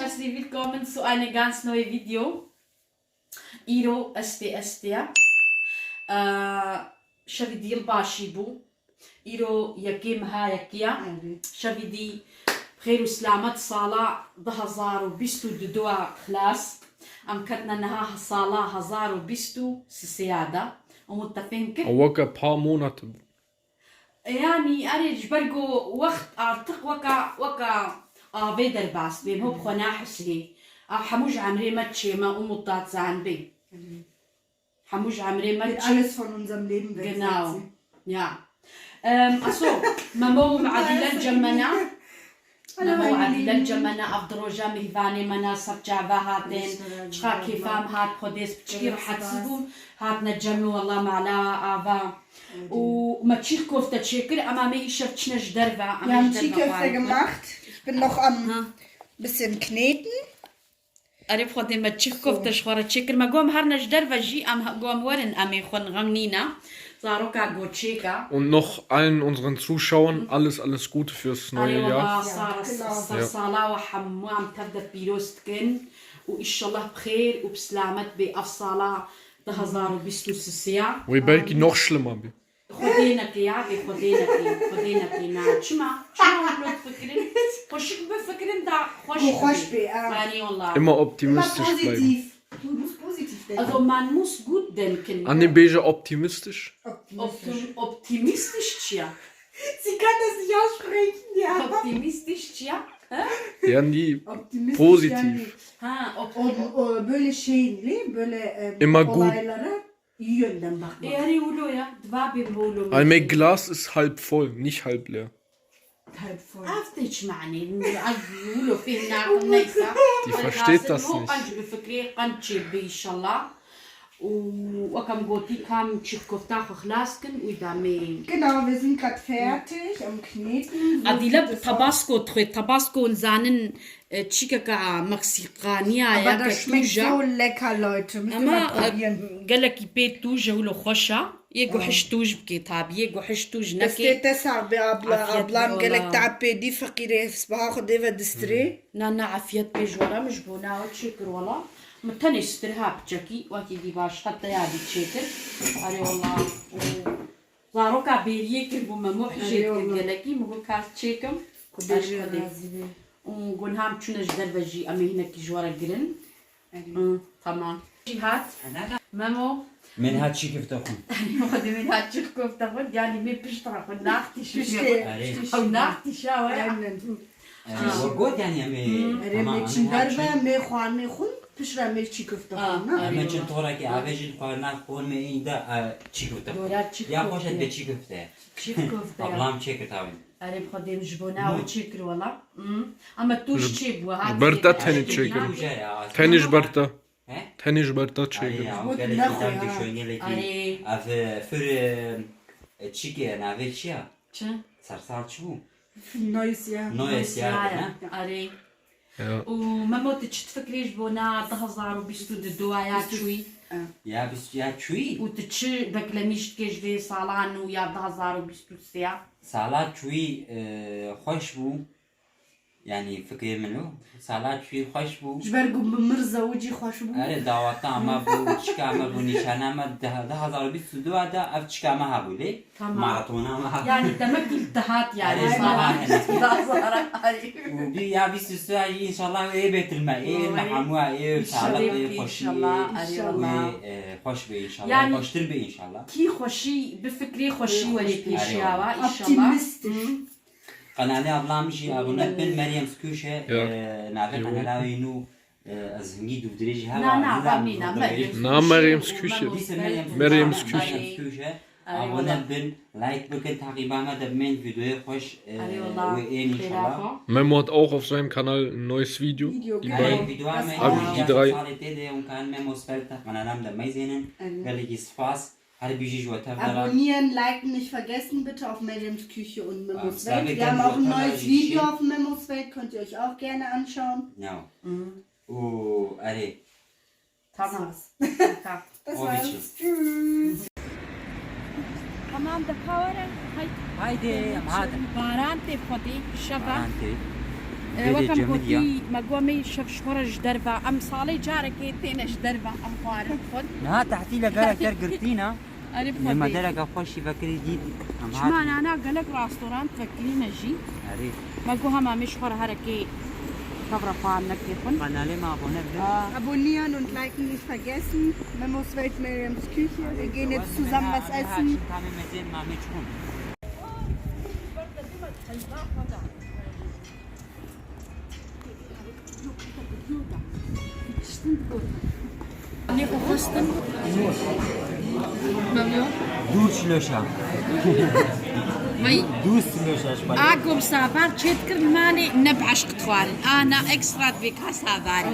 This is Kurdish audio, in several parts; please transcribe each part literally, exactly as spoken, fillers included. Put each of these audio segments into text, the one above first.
Herzlich willkommen zu einer ganz neuen Video. Îro S T S T ya. Ee, şevî dîl başî bû. Îro yekê meha yekiya. Evet. Şevî dî xêr û selamet sala du hezar û bîst û du xilas. Em ketine niha sala hezar û bîst û sê ya de. Umut te fêm kir? Weke pa monat bû. Yanî erê ji ber ku wext artık weka, weka avê derbas bê, hop xwe nahis hê. Ew hemû ji emrê me çê me û mutat zan bê. Hemû ji emrê me Wird çê. Alles von unserem Leben weg, genau, sagt sie. Ja. Em, also, Memo û Adîle cem me ne. Memo û Adîle cem me ne, ev di roja mîhvanê me ne, ser çava hatin. Çiqa kêfa em hat, Xwedê ez piçikî rehetsiz bûm. Hatine cem me, wela mala ava. Û me çîx kofte çêkir, ema me îşev çine ji derve, em ê ji derve xwarin. Wir haben Cheeköfte gemacht. Ich bin noch am bisschen kneten. Erê Xwedê me çîx kofte ji xwe re çêkir. Me gom her ne ji derve jî, em he-, gom werin, em ê xwe nixemnîne. Zaroka goçêka. Und noch allen unseren Zuschauern alles, alles Gute fürs neue Jahr. Erê wela, sar, sar sala we hemû em tev de pîroz dikin. Û îşallah bi xêr û bi silamet bê ev sala du hezar û bîst û sê ya. Wê belkî noch schlimmer bê. Xwedê neke ya, bê Xwedê neke, Xwedê neke, na. Çima? Çima wilo difikirin? Xweşik bifikirin da xweş bê. Xweş bê, ha. Erê wela. Immer optimistisch bleiben. Immer positiv. Du musst positiv denken. Also, man muss gut denken. Anne bêje optimistisch. Optimistisch. Optim-, optimistisch çi ya? Sie kann das nicht aussprechen, ja. Optimistisch çi ya? Ha? Yani positiv. Ha, optim-, o, o, böyle şey, ne? Böyle, e, immer gut. Olaylara İyi yönden bakmak. E, erê wilo ya, di vabê wilo. Ay, mein Glas ist halb voll, nicht halb leer. Halb voll. Ev tê çi manê? Ay, wilo fêhm nakim, neyse. Die versteht das nicht. Qenc bi fikrê, qenc çê bi inşallah. Û wek em gotî, kam çîx kofta xwe xilas kin û îdamê. Genau, wir sind grad fertig am Kneten. So sieht es aus. Adîle Tabasco dixwe, Tabasco hûn zanin, E, çîkeka Meksîkaniya ye, ke tûj e. Aber das schmeckt so lecker, Leute. Müsst ihr mal probieren. Ema, e, gelekî pê tûj e, wilo xweş e. Yê guhiş tûj bike tabî, yê guhiş tûj neke. Destê te sax be abla, ablam gelek te pê dî feqîrê, sibaha Xwedê ve distirê. Na, na, afiyet bê ji we re, min ji bona we çêkir wela. Min tenê stir ha piçekî, wekî dî baş, heta ya dî çêkir. Erê wela. Zaroka bêriyê kir bû me, muhijê dikir gelekî, min got kar çêkim. Xwedê ji we razî be. Û gunham çûne ji derve jî, em ê hinekî ji we re girin. Hı, tamam. Jî hat. Memo. Min hat çî kifte xwin. Xwedê min hat çî kifte xwin. Yani min pişt re xwin naxtî şûşe. Ew naxtî şawe ya. Aynen. Erê, we got yani em ê, tamam, em ê çin derve, em ê xwarinê xwin, piştre em ê çî kifte xwin, ne? Em ê çin torekê avê jî xwarina xwin me ên de, e, çî kifte xwin. Ya xweş et be çî kifte. Çî kifte. Ablam çêkir tavî. Erê, bi Xwedê min ji bo nawe çêkir wela. Ama tûj çê bû, hat. Berta tenê çêkir. Tenê ji berta. He? Tenê ji ber te çêkir. Erê ya, gelekî deng dişo, gelekî. Ev, e, fir, e, çîkê navê çi ya? Çi? Sersal çi bû? Noyes ya. Noyes ya, ne? Erê. Ya. Û Memo, tu çi difikirî ji bona du hezar û bîst û du ya çûyî? Ya bîst ya çûyî? Û tu çi beklemîş dikê ji vê sala nû ya du hezar û bîst û sê ya? Sala çûyî, e, xweş bû. Yani fikrê min o. Sala çûyî xweş bû. Ji ber ku bi mir zewicî xweş bû. Erê, daweta me bû, çika me bû, nîşana me, di, du hezar û bîst û du de ev çika me hebû lê. Tamam. Maratona me hebû. Yani demek ki iltihat yani. Erê, sala hene. Daha sonra, erê. Û bi ya bîst û sê jî inşallah ê bêtir me, ê me hemû, ê sala, ê xweşî, ê, e, xweş be inşallah, yani xweştir be inşallah. Kî xweşî, bi fikrê xweşî werê pêşiya we inşallah. Optimistisch. Qenalê ablam jî abone bin, Meryem Skûşe, e, navê qenala wî nû, e, ez hingî dûvdirêjî heva. Na, na, Meryem. Na, Meryem Skûşe. Meryem Skûşe. Abone bin, like bikin, taqîba me de bin, vîdeoyê xweş, e, wê ên inşallah. Memo hat auch auf seinem Kanal ein neues Video. Die beiden. Abi, die drei. Salê tê de hûn kan Memo Spelta qenala me de meyzênin. Gelekî spas. Her bijî ji we tev de re. Abonnieren, liken nicht vergessen, bitte auf Meryem's Küche und Memos Welt. Wir haben auch ein neues Video auf Memos Welt, könnt ihr euch auch gerne anschauen. No. Û erê. Tamam. Das war's. Tschüss. Tamam, de kawere. Haydi. Haydi, em hatin. Baran tê Xwedê, şeva. Baran tê. Vê de Wek em cemidî ya. Gotî, me got, em ê şev ji xwe re ji derve. Em salê carekê têne ji derve, em xwarin dixwin. Niha tehtîle gelek der girtî ne. Erê, bi Lê me Xwedê. Dereke xweşî vekirî dît. Em Çima hatin. Nana gelek restorant vekirîne jî. Erê. Me got, hema em ê ji xwe re herekê kevre xwarinekê xwin. Kanalê me abone bin. Aa. Abonnieren und liken nicht vergessen. Memos Welt, Miriams Küche. Wir gehen jetzt zusammen was essen. Tamê mezên mamê çûn. Nê xwe xwestin. Memo. Dûr çiloşa. Vay. Dûr çiloşa ji xwe. A ku bi sabar çê dikir li malê ne bi eşq dixwarin. A na ekstra divê ka sabarî.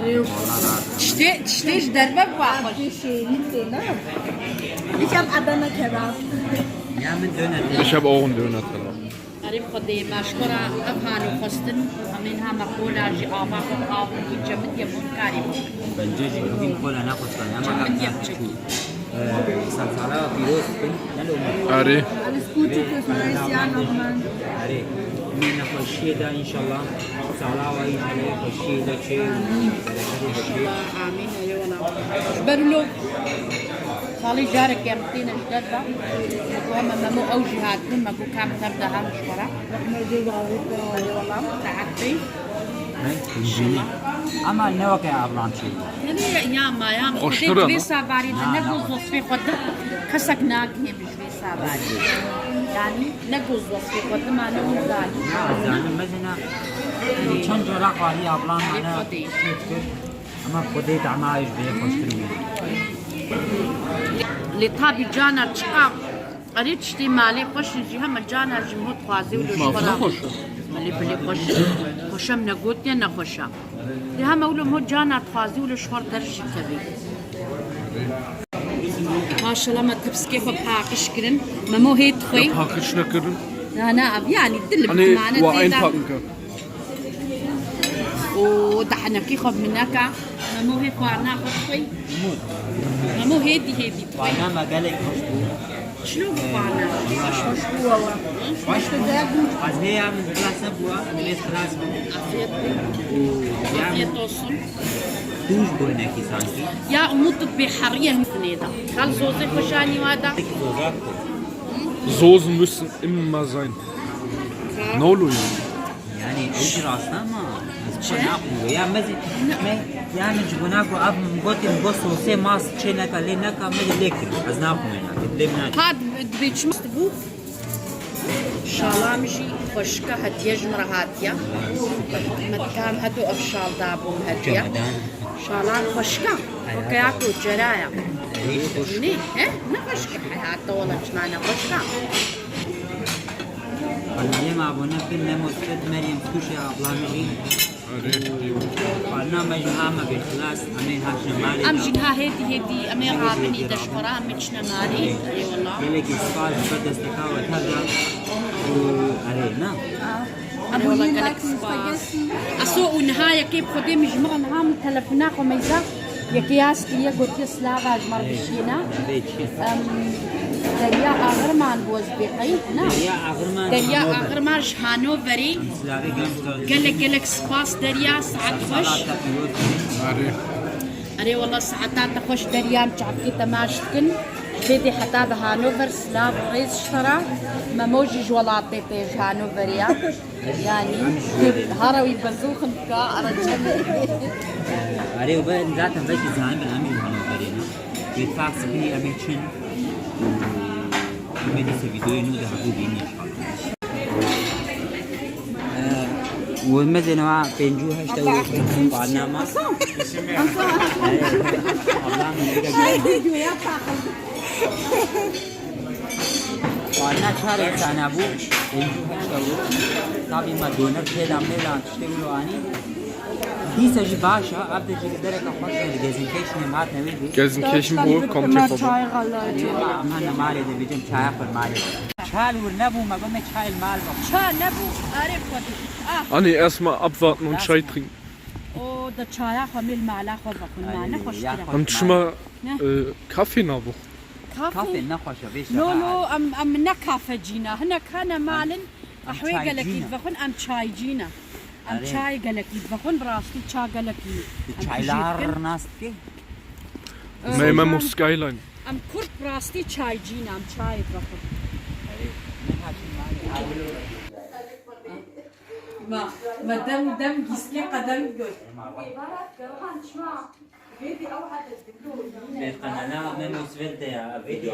Tiştê, tiştê ji derve bi wa xweş. Ich hab Adana Kebab. Ya min döner. Ich hab auch einen Döner. Erê, bi Xwedê me ji xwe re ev halo xwestin, em ê niha me qola jî ava xwe bi av û cemidiyê bo karê bikin. Bence jî bugün qola naxwestan, ama Cemidiyê biçekî. Ee, salsala pîroz bikin, ne lo me. Erê. Alles Gute fürs neue Jahr nochmal. Erê. Min nexweşiyê de inşallah. Sala wa inşallah xweşiyê de çê. Amîn. Inşallah, amîn. Erê wala. Ji ber lo Salê carekê em têne ji derve. Me got, me Memo ew jî hatibû, me got, ka em tev de herin ji xwe re. Rehmetê Dawîd, eyvallah. Saet bê. He, inşallah. Ama ne weke ablan çê. Tenê ya ma ya, Xweştir e. Xwedê vê savarî de ne got zosfê xwe de kesek nagihê min ji vê savarî. Yanî ne got zosfê xwe de ma ne hûn zanî. Ya, zanim mezina. Çend cara xwarî ablan ma ne. Xwedê. Ama Xwedê dema ji vê xweştir bû. Lê tabî cana çiqa, erê tiştê malê xweş in jî hema cana ji min dixwazê û li ji xwe re. Belê, belê xweş. Xweş em negotiye, ne xweş e. Lê hema wilo min cana dixwazê û li ji xwe re derşî kevê. Maşallah me tepsikê xwe paqij kirin. Memo hê dixwê. Ya paqij nekirin. Na, na, ev yanî dil bi Hani mane wa tê de. Einpacken kann. û dehenekî xwe bi min neke. Memo hê xwarina xwe dixwî. Memo hêdî hêdî dixwî. Xwarina me gelek xweş bû. Çilo bû xwarina? Xweş, xweş bû wawa. Xweş bû. Ez hê ya min xilas nebûwa, min ê xilas bû. Afiyet. Û ya Afiyet olsun. Tûj bû hinekî sankî. Ya Umut tu bê heriye hin finê de. Kal zozê xwe janî wa da. Zozak bû. Soßen müssen immer sein. Ne oluyor ya? Yani ew jî rast e ama ez xwe Çi? Naxwim. Ya me zî, me, yani ji bona ku ev min gotê, min got sosê mast çê neka, lê neka, me de lê kir. Ez naxwim wê nakir. Lê min nakir. Ha, dibê çi mast bû? Şala min jî xweşik e, hediye ji min re hatiye. Me dikam heto ev şal dabû min hediye. Çamedan. Şalan xweşik e. Weke ya ku ceraya. Nê, he? Ne xweşik e heyata, wala çima ne xweşik e. Kanalê me abone bin, Nemo Sibet, Meryem Kuşe ablamî jî. Xwarina me jî ha me bê xilas, em ê haşne malê. Em jî niha hêdî hêdî, em ê rabinî deşxwara, em ê çine malê. Eyvallah. Gelekî spas ji ber desteka we tev de. Û erê, na? Erê wala gelek spas. Eso û niha yekê bi Xwedê min ji min re niha min telefona xwe meyza. Yekê yaz kiriye, gotiye, "Slava, ji me re bişiyêne." Em, Derya Axirman bû, ez bêqeyî, na? Derya Axirman, Derya Axirman ji Hanoverê. Gelek, gelek spas, Derya, saet xweş. Erê. Erê, wela saeta te xweş, Derya, em çavkê te maç dikin. Bêdê heta bi Hanover, silav û rêz ji te re. Memo jî ji welatê tê, ji Hanoverê ya. Yani, hara wî besuxin ka, ara çemê. Erê, û ben zaten belkî zanîbin em ê Hanoverê ne. Wê tax spî em ê çin. Em ê dîse vîdeoyê nû de hevû bînin inşallah. Ee, û mezêne wa pêncî û heşt ew barnama. Ablam min direkt Xwarina çar insana bû. Pêncî û heşt ew. Tabî me doner têdan mêlan tiştê wilo anî. Dîsa jî baş e, ev de jî dereka xweş e, li Gelsenkirchen em hatine wê dî. Gelsenkirchen bû, kommt hier vorbei. Çay xelayê. Em hene malê de bêjim çaya xwe malê. Çal wir nebû, me got me çay li mal bixwe. Ça nebû, arê xwedî. Ah. Anne, erstmal abwarten und Chai trinken. O da çaya xwe mêl mala xwe vexwin, ma ne xweştir e. Em çima, e, kafê nabixwin? Kafê? Kafê ne xweş e, vê şexa. No, no, em, em ne kafecî ne. Hinek hene malin, qehwê gelekî dixwin, em çaycî ne. Em çayê gelekî divexwin, bi rastî ça gelekî em tijî dikin. Çaylar nas dikî? Ee, Meyme Skyline. Em Kurd bi rastî çaycî ne, em çayê divexwin. Ma, me dem û dem gîskê qedem got. Vê qenala Memo Svel de ya, vê de.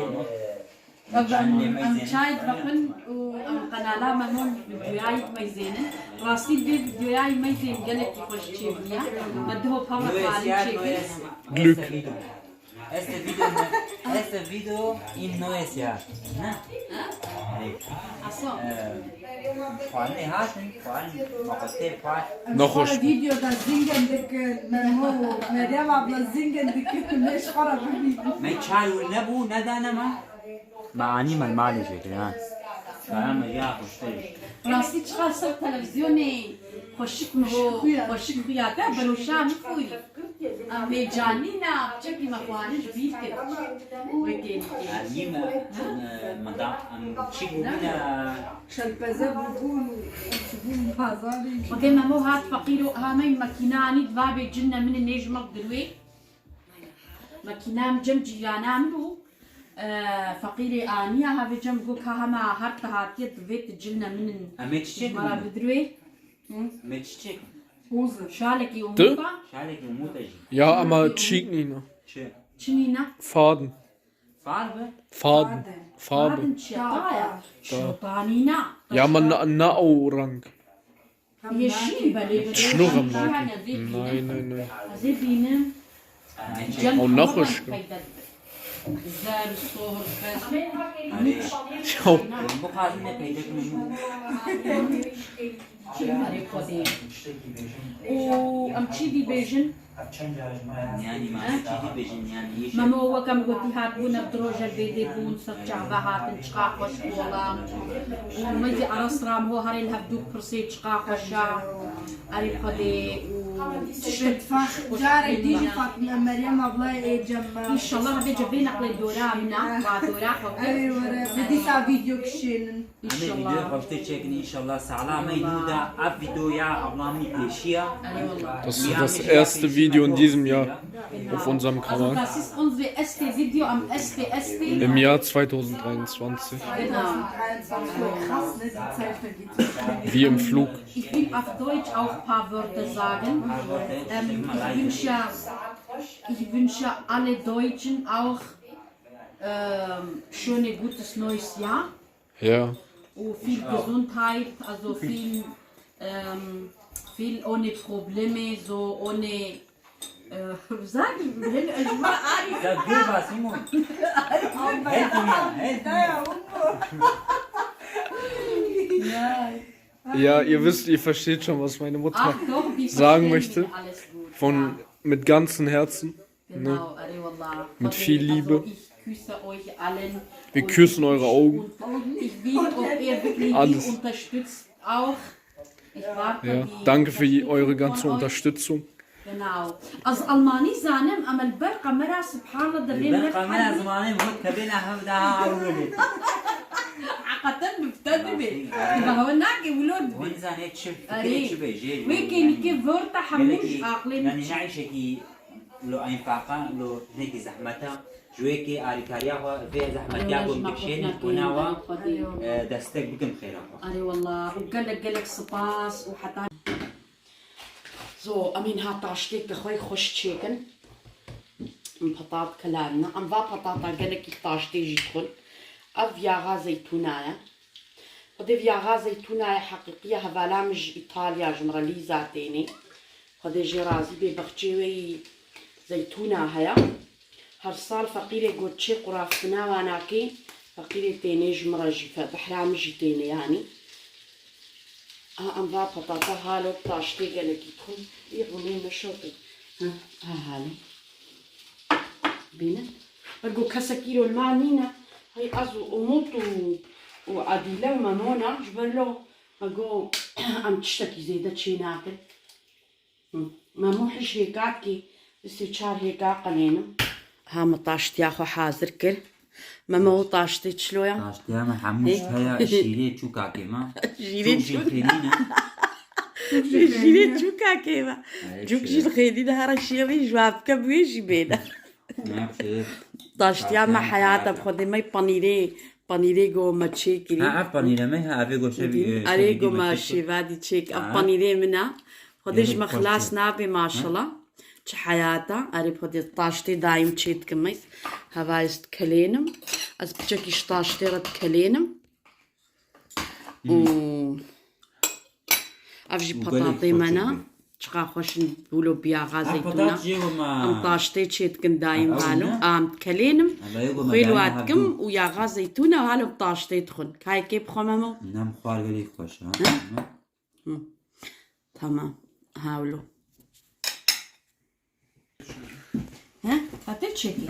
Em, em çay dixwin û em qenala Memo videoyayî dimeyzênin. Rastî vê videoyayî meyzên gelekî xweş çêbûye. Me diho pava xalî çêkir. Glück. Este video, este video in neues Jahr. Ne? Aso. Xwarinê hatin, xwarin, maqotê xwar. Naxweş. Videoda zingen dikin, Memo, Meryem abla zingen dikin, me ji xwe re bibînin. Me çay wî nebû, nedane me. Me anî me malê jêkir ha. Salam me ya xuştir. Rastî çiqas ser televîzyonê xweşik mi ho, xweşik xuya te, beroşa min xwî. Em hêcanî ne, piçekî me xwarin ji bîr kir. Wekê Anî me, me da, em çi bûne. Şelpeze bûbûn, çibûn pazarê. Xwedê Memo hat feqîro, ha me makîna anî, divabê cine min nêj me dirwê. Makîna em cem cîrana min bû. Ee, feqîrê aniya havê cem got ka hema her te hatiye divê tu cilne min in. Em ê çiçek Mara bûne. Bidirwê. Me çiçek. Hozir. Şalekî Tu? umuta. Şalekî umuta jî. Ya ama çîk nîne. Çi? Çinîna. Faden. Far be? Faden. Faden. Fadin çiya. Taya. Şotanîna. Ya ama na, na o rang. Yeşil belê belê. Şunu Yeşil gamlar. Yani zê bînim. Nein, nein, nein. Zê bînim. Ay, çek. Cem O Muhammed naxweş. Peyda. Zer, sohr, xez. Hani, Ya. bu xazine peyda kılın. Arê Xwedê. Û em çî dî bêjin? Yani, ma çi dibêjin yani, iş. Memo wek em gotî hatbûn, ev di roje vêdê bûn, ser çava hatin, çiqa xweş kola. Û me jî ara sira em ho herên hevdû pirsê çiqa xweş a. Erê Xwedê û tiştek Carek dî jî Fatma Meryem ablayê ê cem me. Înşallah vê cevê neqlê dora min a, va dora xwe. Erê were, bi dîsa vîdeo kişênin. Em ê vîdeo xweştir çekin înşallah. Sala me nû da ev videoya ablam min pêşiya. Erê wallah. Das ist das erste Video in diesem Jahr auf unserem Also Kanal. Das ist unsere erste Video am S P S T. Im Jahr zweitausenddreiundzwanzig. Genau. Krass, ne, die Zeit vergeht so schnell. Wie im Flug. Ich will auf Deutsch auch ein paar Wörter sagen. Ähm, ich wünsche, ich wünsche alle Deutschen auch ähm, schöne gutes neues Jahr Ja. und viel Gesundheit, also viel, ähm, viel ohne Probleme, so ohne, äh, sagen wir, ich war Ya dur basî mû. Hel kunya, hel kunya. Ja, ihr wisst, ihr versteht schon, was meine Mutter Ach doch, die sagen verstehen möchte. Wir, alles gut. Von mit ganzem Herzen. Genau, Erê wallah. Mit viel Liebe. Also ich küsse euch allen. Wir Und küssen ich, eure Augen. Und ich will, ob ihr wirklich Alles. Die unterstützt auch. Ich warte Ja. die Danke für die, Unterstützung eure von ganze euch. Unterstützung. Genau. Ez Almanî zanim, em li ber kamera, subhanallah, dibê Li ber kamera zimanê hûn tevê ne hevda ha ewlê. Heqeten bifte dibê. Baho nake, wilo dibê. Hûn zanê çi Erê. Fikirê çi bê jê. Wê kênîkê vorta hemû ji aqlê min Yani çi. neîşekî lo enfaqa lo hinekî zehmeta. Ji wê kê arîkariya xwe vê zehmetiya ku min dikişênin ku nawa e, destek bikim xêra xwe. Erê wallah, û gelek gelek spas û heta. So, em ên ha taştê ke xwe xweş çêkin. Em petat kelarine. Em va petata gelekî taştê jî dixwin. Ev yaxa zeytûna ye. Xwedê vî yaxa zeytûna ye heqîqî ye. Hevala min ji Îtalya ji min re lîza tênê. Xwedê jê razî bê, bexçê wê yî zeytûna heye. Her sal feqîrê got çê quraftina wanakê, feqîrê tênê ji min re jî fe, behra min jî tênê yanî. A, em va petata halo taştê gelekî dixwin. Î rûnê me şotin. Ha, ha halo. Bîne. Ergo kesek îro li mal nîne. Hey ez û Umut û, û Adîle û Memona ji ber lo. Ergo em tiştekî zêde çê nakin. Hı. Memo hiş hêka dikê, sê çar hêka qelênim. Ha, me taştiya xwe hazir kir. Memo, o taştê çilo ya? Taştiya me hemû ji heya şîrê çûkakê me. Şîrê çûk. Jêxênî ne. Jîrê çûka kêva. Cûk jî li xêdî de here şiyevî ji wê bike bi wê jî bêde. Taştiya me heyata bi xwedê me panîrê, panîrê go me çêkirî. Ha, ev panîrê me, ha, evê go şevî, e, Erê şevî go me me çêkir. Şêva dî çêk. Ev Ha. Panîrê min e. Xwedê ji Erê me xweş xilas çêkir. Nabe maşallah. Çi heyata. Erê bi xwedê taştê dayim çê dikim ez. Heva ez dikelênim. Ez piçekî ji taştê re dikelênim. Û ev jî Û gelek petatê xweş me ne. Çiqa xweş in bûlo bi yaxa zeytûna. Petat jê we me. Em taştê çê dikin dayim Ha, ew halo. Ne? Em dikelênim. Xwêl wa dikim û yaxa zeytûna halo bi taştê dixwin. Kayekê bixwe memo. Nem xwar gelek xweş ha. Hı. Tamam. Hawlo. He? Hate çekî.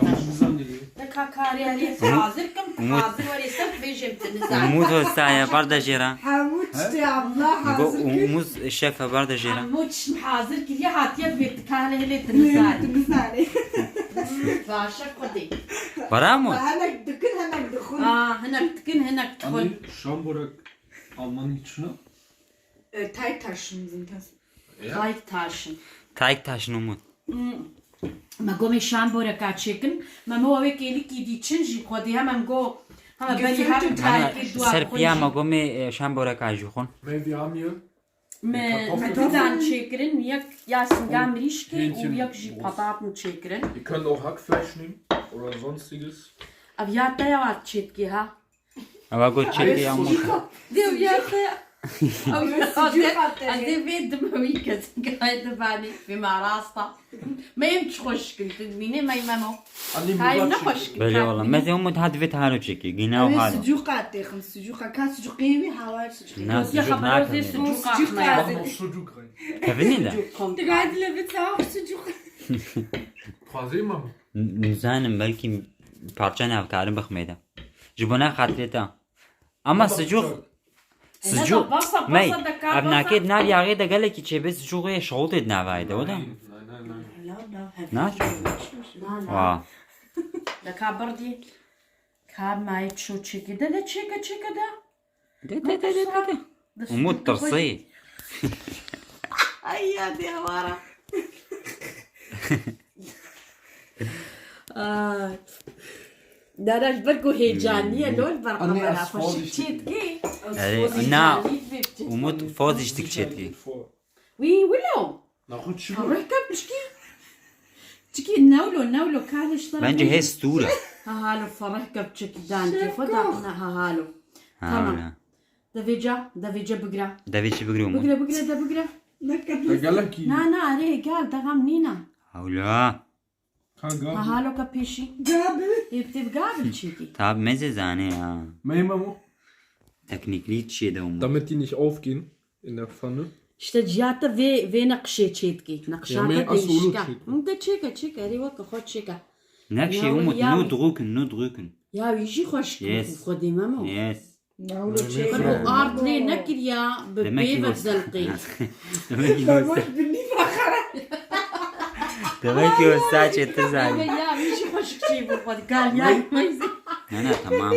Te ka karê alê hazir kim, hazir were ser bêjim tu nizan. Umut Hostaye, barda jêra. Hemû tiştê abla hazir kir. Umut şef, barda jêra. Hemû tişt hazir kiriye, hatiye bi tu ka hele hele tu nizan. Tu nizanî. Başa xwedê. Bara mı? Hemek dikin, hemek dixwin. Aa, hinek dikin, hinek dixwin. Şamborek Almanî çuna? E, Teigtaschen sind das. Teigtaschen. Teigtaschen Umut. Me gomê şamboreka çêkin. Me me wê kêlikî dî çin jî xwedî hemem go. Heme berî her Gefüllte Teig. Ser piya me gomê, e, şamboreka jî xwin. Weil wir haben hier Me, me didan çêkirin, yek ya singa mirîşkê û yek jî patat min çêkirin. Ihr könnt auch Hackfleisch nehmen oder sonstiges. Ev ya te ya çêtkî ha? Ewa got çekê ya mû. Dev ya te. Ew ya te. Ez ê vê dime wî kes gayet bani. Vê me rasta. Me em çi xweş kin. Tu dibînî me memo. Tay ne xweş kin. Belê wala. Me zê umut hat vê taro çekê. Gina o halo. Sucuka têxin. Sucuka. Ka sucuqê wî hawar sucuqê. Na sucuk nakin. Sucuka. Sucuk. Tevinî de. Tu gayet le vê taro sucuk. Xwazê memo. Nizanim belkî parça nav karim bixmê de. Ji bona xatirê te. Ama sucuk, sucuk, mey, ev nakê di nav yaxê de gelekî çêbe sucuk ê şewitê di navayê de, o da? Na? Wa. De ka birdî, ka mayê ço çêke de, de çêke, çêke de. De, de, de, de, de, de. Umut tirsî. Ay ya diyavara. Ay. Dara ji ber ku hêcanî ye, lol ber kamera xweşik çêdikî. Erê, na, Umut fozî ji dik çêdikî. Wî wilo. Naxwe çi bû? Fereh kep çikî. Çikî newlo, newlo, kalê ji te re. Bence hê stûr e. Ha halo, fereh kep çikî dan kê xwe da, ha halo. Tamam. Devêca, devêca bigira. Devê çi bigire Umut? Bigire, bigire, de bigire. Gelekî. Na, na, erê, gel, de xem nîna. Hewla. Ka gav. Ha, halo ka pêşî. Gav. Ê, bi tê bi gav çêkî. Tab meze zane ya. Meyma mı? Teknikli çiye de Umut. Damit die nicht aufgehen in der Pfanne. İşte ciya te vê, vê neqşê çêdikî. Neqşa te değişik e. Him de çêke, çêke. Erê weke xwe çêke. Neqşê Umut, nû drücken, nû drücken. Ya wî jî xweş kir xwedî Memo. Yes. Ard lê nekiriya bi pê ve zelqê. Demek ki o saçê tu zanî. Ya wî jî xweşik çê bû xwe gal ya. Ne, ne, tamam.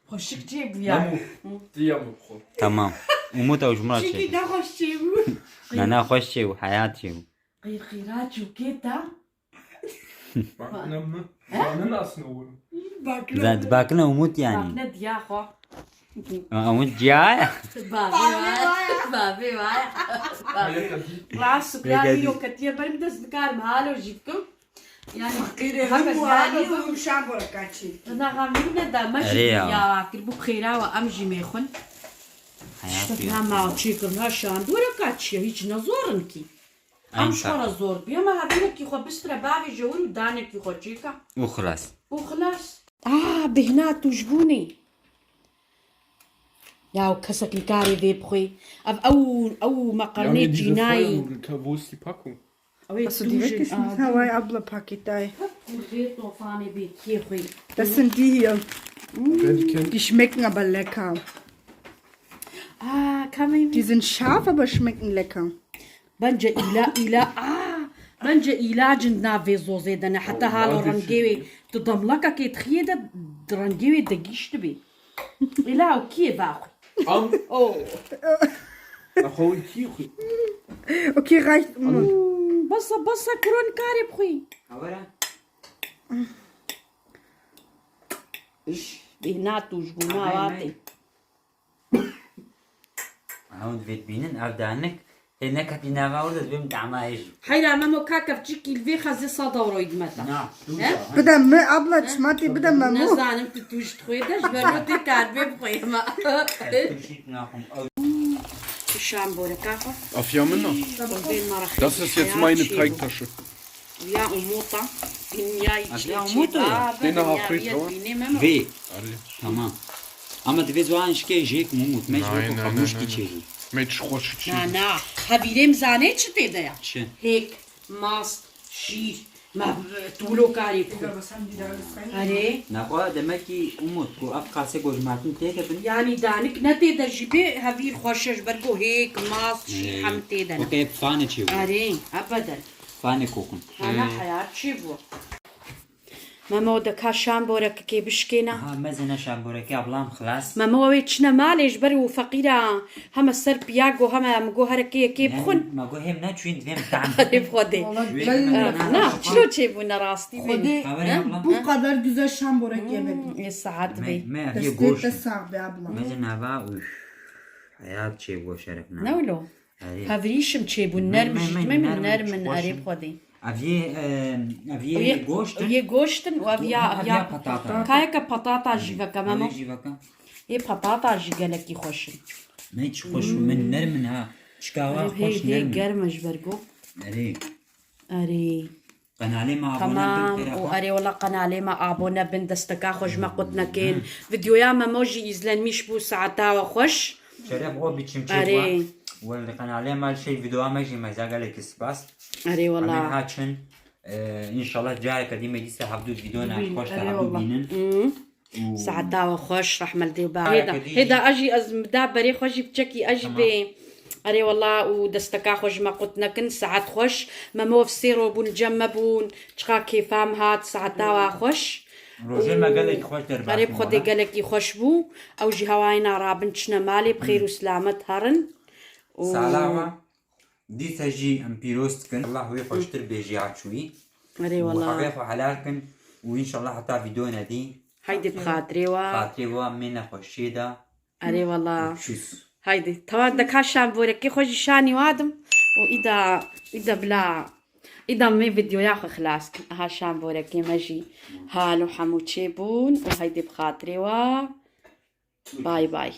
Xweşik çê bû ya. Tamam. Umut ew ji min re çê. Çikî ne xweş çê bû. Ne, ne, xweş çê bû, heyat çê bû. Qîrqîra çûkê te. Bakne mi? Bakne nasıl olur? Bakne. Bakne Umut yani. Bakne diya xo. Umut ciya. Bavê vaya. Bavê vaya. Rast sukra mîro ketiye berim dest bikarim halo jî bikim. Yani qîrê haka hû halo yanî hû şan bora kaçî. Na xamî ne da me jî ya kir bu xêra wa em jî mêxwin. İşte ya. Hema çêkirina şan dora kaçiye hiç ne zorin ki. Em ji xwe re zor bûye, me hevinekî xwe bistire bavê jewir û danekî xwe çêka. Û xilas. Û xilas. Ah, bêhna tu ji bûnê. Ya kesek li karê vê bixwê. Ev ew, ew meqernê cînayî. Wo ist die Packung? Hast du die weggeschmissen? Haway abla paketayê. Kurvê tofanê bê kê xwê. Das sind die hier. Die schmecken aber lecker. Ah, kann man. Die sind scharf, aber schmecken lecker. Bence îla, îla, aa, bence îlacin navê zozê de ne. Heta halo rengê wê, tu demlakekê dixiyê de rengê wê degîştibê. Îla o kiyê vaxwe. Am. Oh. Xwe wî kî xwe. Okey, reicht. Basa, basa, kuro nikarê bixwî. Hawara. Iş. Bêhna tu ji bo Aferin, nava me. Tê. Ew divê dibînin, ev danik. Tê neketî nava wir de dibê min dama hêj. Heyra Memo, ka kevçikî li vê xezê sada euroyî dime te. Na, tu He? da, ha. Bide mi, abla, çima tê bide Memo. Nezanim tu, tu ji xwê de, ji ber wê tê karbê bixwê me. Ez tu şît naxim. Ew Şam boreka xwe. Afiya min na. Qulbê me re xêr. Das ist jetzt meine Teigtasche. Ya umota. Dinyayê çi çê. Afiya umota ya. Tê neha xwît rewa. Vê. Arê. Tamam. Ama divê ziwan şikê jêk mumut. Me ji Nein, wek nein, xamûş nein, kî nein. Çêjî. Me çi xweş çi. Na, na. Xevîrê min zanê çi tê de ya? Çi? Hêk, mast, şîr. Me tu wilo karê ku. Erê. Naxwe demekî umut ku ev qasê ku ji me hatin têde bin. Yanî danik ne tê de jî bê hevîr xweş e ji ber ku hêk, mast, şîr Ê. Hem tê de ne. Okey, fane çê bû. Erê, ebeden. Fane kokun. Ana heyat çê bû. Memo de ka şam borekikê bişkêne. Ha, mezine şam borekê ablam xilas. Memo wê çine malê ji ber û feqîra heme ser piyago heme em go hereke yekê bixwin. Me go hêm ne çûyîn divêm tam. Arê Xwedê. Wê Na, çilo çêbûne rastî bê. Xwedê bu kadar güzel şam borek yemedim. Ê saet bê. Me, me ev yê goşt. Destê te sağ be abla. Mezine va, uf. Hayat çê go şeref ne. Ne wilo? Erê. Hevrîşim çêbûn, nerm jî dime min nermin, erê Xwedê. Ev yê, e, ev yê goşt in. Yê goşt in û ev ya, ev ya patata. Kayeke patata jî veke Memo. Ev jî veke. Ê patata jî gelekî xweş in. Ne çi xweş in, min nermin ha. Çika wa xweş nermin. Germ e ji ber ku. Erê. Erê. Qenalê me abone bin. Tamam, û erê wela qenalê me abone bin, desteka xwe ji me qut nekin. Videoya Memo jî îzlenmîş bû, saeta we xweş. Şeref o biçim çê. Erê. Wel qenalê me şey videoya me jî meza gelekî spas. Erê wela. Em haçin. Ee, inşallah careke dî me dîsa hevdû video ne xweş te hevdû bînin. Saeta we xweş, rehmel dê û ba. Hêda, hêda, ez jî ez da berê xwe jî biçekî ez jî bê. Erê wela û desteka xwe ji me qut nekin, saet xweş. Memo ev sê ro bûn cem me bûn. Çiqa kêfa min hat, saeta we xweş. Rojê me gelekî xweş derbas bû. Erê bi Xwedê gelekî xweş bû. Ew jî hewayêna rabin çine malê, bi xêr û silamet herin. Û Sala we. Dîsa jî em pîroz dikin. Allah wê xweştir bê jî ya çûyî. Erê wela. Û heqê xwe helal kin û înşallah heta vîdeoyê dî. Haydê bi xatirê we. Xatirê we mê nexweşiyê de. Erê wela. Çûs. Haydê. Tewa de ka şam borekê xwe jî şanî wadim. Û îda, îda bila, îda mê vîdeoya xwe xilas kin. Aha şam borekê me jî hal û hemû çêbûn û haydê bi xatirê we. Bay bay.